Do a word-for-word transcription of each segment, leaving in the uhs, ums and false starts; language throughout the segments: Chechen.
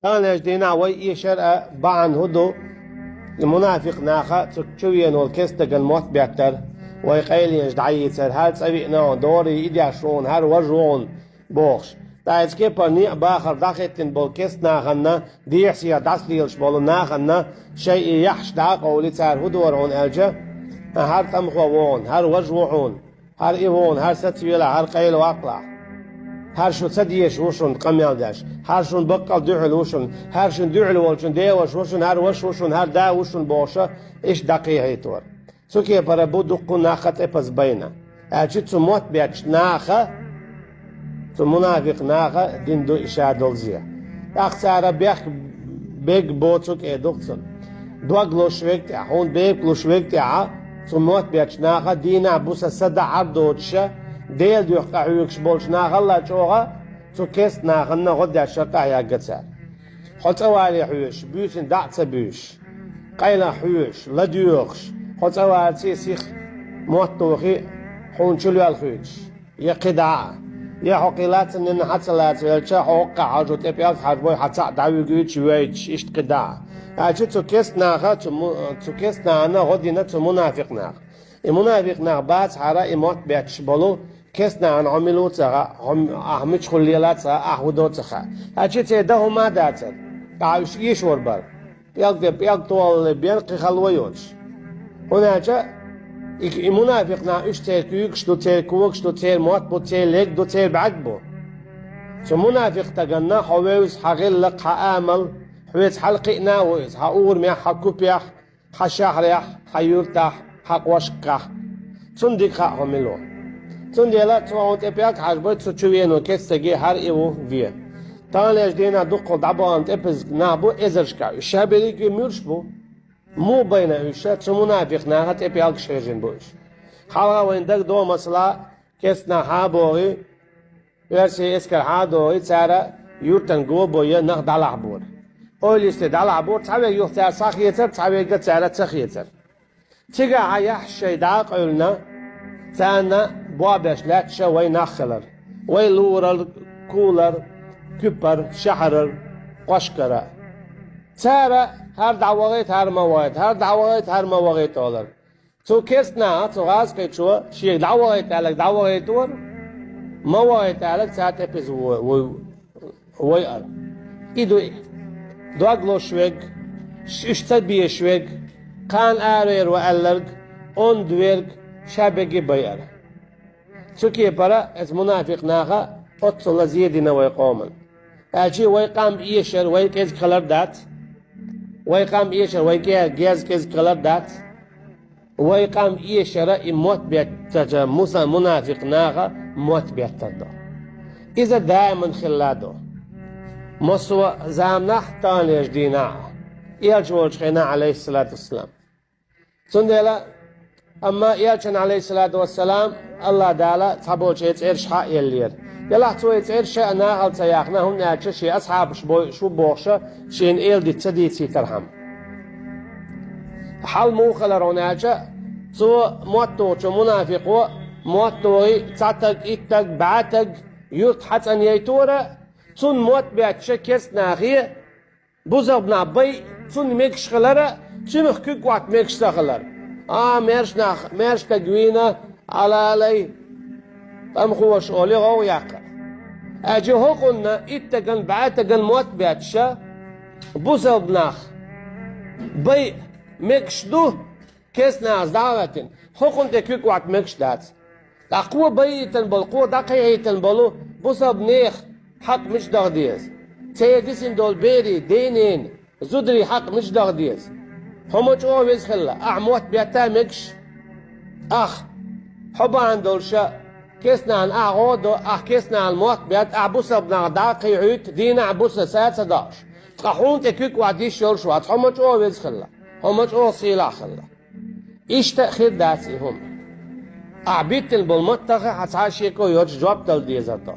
Таханлерчу дийнахь вай эшар а бахьана хӀун ду? Мунафикъ наха цу чу веана волу керста стагана мотт беттар, вай къайленаш дӀайийцар, хӀара цӀа виъна хьуна, дорий и деш ву хьуна, хӀара важа ву хьуна бохуш. Ткъа иза кепара некъ бахар дӀахӀиттина болу керста нахана, дехьа-сехьа дӀасалелаш болу нахана, шайн и яххьаш дӀа а къовлий, цара хӀун дора хьуна аьлча, хӀара тӀамхо ву хьуна, хӀара важа ву хьуна. ХӀара и ву хьуна, хӀара сацавелахь, хӀара къайлаваккхалахь. ХӀара шу ца дезаш ву шуна къамел деш. ХӀара шуна баккъал дуьхьал ву шуна. ХӀара шуна дуьхьал волчун деваша ву шуна, хӀара ваша ву шуна, хӀара да ву шуна бохуша, иштта дӀакхехьийтора. Цу кепара бу дуккха нах а тӀепаза байна. Аьлча цу мотт беттачу наха, цу мунафикъ наха дина ду и ша долу зе. ТӀаккха цара бехк бег боцу кӀе ду-кх цунна. Дог луш верг тӀехь, хьуна бепиг луш верг тӀехь, цу мотт беттачу наха дийнахь буса са дахьар доцуша, Делан дуьхьа къахьоьгуш болчу нахалла чӀогӀа цу керста нахана гӀо деш къахьегна цара. Хьо цӀа вале хьоьжуш, буьйсанна дӀа а ца буьйсуш, къайлах хьоьжуш, ладоьгӀуш, хьо цӀа валаций сиха мотт тухий, хьуна чу лоьлхуьйтуш. Я кхидӀа а. Я хьо кхин лаца нина хьан ца лаца велча, хьо хӀокхахь хьажо тӀе пӀелг хьажбой, хьан цхьаъ дӀавуьгуьйтуш, йойтуш, иштта кхидӀа а. Аьлча цу керста наха, цу, мо-, цу керста нахана гӀо дина цу мунафикъ наха. И мунафикъ нах бацахьара, и мотт бетташ болу, керста нахана хьо мила ву ца хаьа, хьо м-, ахь мичахула лела ца хаьа, ахь хӀун до ца хаьа. Аьлча церан дан хӀума а дацара. Ахь уьш эшор бара. ПӀелг де пӀелг тохалле бен кхин хала ван йоцуш. ХӀунда аьлча и, и мунафикъ нах уьш церан куьйгаш ду, церан когаш ду, церан мотт бу, церан лерг ду, церан бӀаьрг бу. Цу мунафикъ стаганна хьо вевза, хьан гӀиллакх, хьан амал, хьоьца хьалакхиъна а ву иза, хьан урамехь, хьан купехь, хьан шахьарехь, хьан юьртахь, хьан кӀошкахь. Цунна дика хаьа хьо мила ву. Цундела цо хьуна тӀе пӀелг хьажбой, цу чу веано керста стаге хӀара и ву вен. Таханлерчу дийнахь дуккхал дӀабахана тӀепаза нах бу эзаршкахь, уьш ша берриге а муьлш бу. Муха байна уьш? Цу мунафикъ наха тӀе пӀелгаш хьежина бу уьш. Хьалха вайна дагадогӀу, масала, керста нах хьан а богӀий, оьрсийн эскар хьан а догӀий, цара юьртан го а бойя нах дӀалахьбора. Ойла йисте дӀалахьбора, цхьаверг юха цара схьахецара, цхьаверг цара ца хецара. Цигахь а яххьаш шайн дӀа а къевлина, царна бобеш лаьтташ вай нах хилар. Вай лорар, кулар, куьпар, шахьарар, кӀошкара. Цара хӀара дӀавахийта, хӀара ма вахийта, хӀара дӀавахийта, хӀара ма вахийта олар. Цу керста наха, цу гӀазкхичо шега дӀавахийта аьлларг дӀавахийтора, ма вахийта аьлларг цара тӀепаза ву-, ву-, вайара. И ду и. Дог луш верг, ш-, уьш ца безаш верг, кхана аравер ву аьлларг, онда верг, ша берриге а байара. Цу кепара эца мунафикъ наха оццула зе дина вай къоман. Аьлча вай къам эшар вай кӀезиг хилар дац. Вай къам эшар вай кӀе-, гез кӀезиг хилар дац. Вай къам эшара и мотт беттача муса-, мунафикъ наха мотт беттар ду. Иза даиман хилла ду. Массо а заманахь, таханлерчу дийнахь а, элча волчу хенахь, Ӏалайхиссалату вассалам. Цундела, амма элчанна, Ӏалайхиссалату вассалам, АллахӀ Дала цхьаболчу и цӀераш хьа а еллера. Делахь цо и цӀераш а нахала ца яхна, хӀунда аьлча шен асхьабаш бойуш ву бохуша, шена эладита ца дийцийтархьама. Хьал муха хилар хӀунда аьлча, цо мотт тухучу мунафикъо мотт тухий, цхьа таг, итт таг, бӀе таг юрт хьацӀанъяйтора, цунна мотт бетташа керста нахе, бусалба нах байа цунна мегаш хилара, цуьнах куьг отта мегаш ца хилара. А, маьрша нах, маьрша стаг вийна, алалай, тӀамхоша олий гӀовгӀа яккха. Аьлча хӀокхунна итт таган, бӀе таган мотт бетташа, бусалба нах байа мегаш ду, керста нахаца дӀа а хӀоьттина, хӀокхунна тӀе куьг отта мегаш дац. Ткъа кхо байийтина болу, кхо дӀакхехьийтина болу бусалба нехан хьакъ мича даха деза? Церан дисина долу берийн, ден-ненан, зударийн хьакъ мича даха деза? ХӀума чӀогӀа веза хилла, ахьа мотт бетта а мегаш. Ахьа, хьо бахьана долуша, керста нахана ахьа гӀо а до, ахьа керста нахана мотт бетта, ахьа бусалба нах дӀа а кхехьийтта, дийнахь а буса са а ца доуш. Ткъа хьуна тӀе куьг отта йиш йолуш вац, хьо ма чӀогӀа веза хилла, хьо ма чӀогӀа сийлахь хилла. Иштта а хир дац и хӀума. Ахьа биттина болу маттаха хьан цхьа а шеко йоцуш жоп дала дезар ду.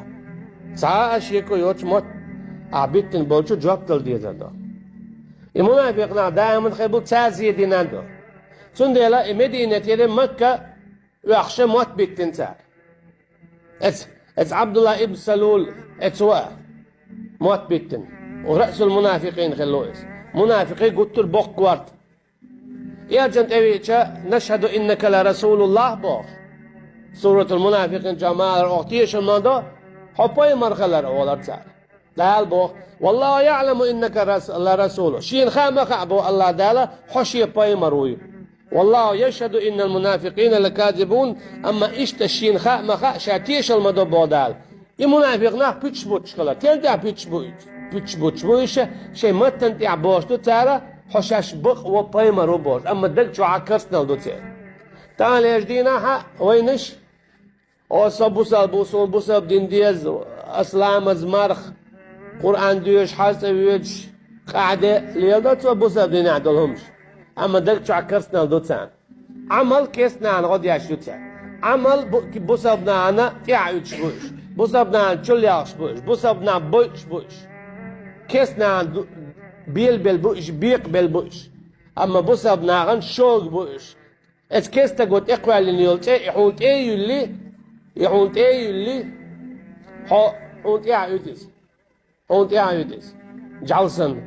Цхьа а шеко йоцуш мотт ахьа биттина болчу жоп дала дезар ду. И мунафикъ нах даиман хир бу, цара зе дина а ду. Цундела и Мединатера Макка оьхуша мотт биттина цара. Эц, эц Абдулла ибн Салул, эц ва а мотт биттина. Расул мунафикъин хилла иза. Мунафикъий гуттар боккха корта. Эрчан тӀевеъча, «Нашхаду иннака ла расулуллахӀ» бохуш. Суратул Мунафикъин чохь ма аллара, оха тешал ма до, хьо пайхамар хилар олар цара. Дала боху: «Валлаху яъламу иннака рас-, ла расулу». Шена хаа ма хаьа боху Аллах Дала, хьо шен пайхамар вуй. «Валлаху яшхаду иннал мунафикъина лаказибун», амма иштта шена хаа ма хаьа, ша тешал ма до боху Дала. И мунафикъ нах пуьташ буттуш хилар. Кхин тӀехь пуьташ бу-, пуьташ буттуш бу уьш, шайн маттана тӀехь бохуш ду цара, хьо шаьш бакъ ву, пайхамар ву бохуш, амма даг чохь карснал ду церан. Тахана лежа дийнахь а вайнаш, о, со бусалба ву, суна бусалба дин деза, ас ламаз, марха, Къуръан доьшуш, хьаьж цӀа воьдуш, къахьде леладо цо бусалба динехь долу хӀумаш. Амма даг чохь карснал ду царна. Ӏамал кестнана гӀо деш ю цара. Ӏамал бу-, бусалба нахана тӀаьхьа уьдуш бу уьш. Бусалба нахана чуллехуш бу уьш. Бусалба нах бойуш бу уьш. Кестнана ду-, белабелла бу уьш, бекъабелла бу уьш. Амма бусалба нахана шога бу уьш. Эцу кестаго тӀекхоьллина йолу цӀе и хьуна тӀе а юьллий, и хьуна тӀе а юьллий, хьо, хьуна тӀаьхьа уьду иза. Хьуна тӀаьхьа уьду иза. Жал санна.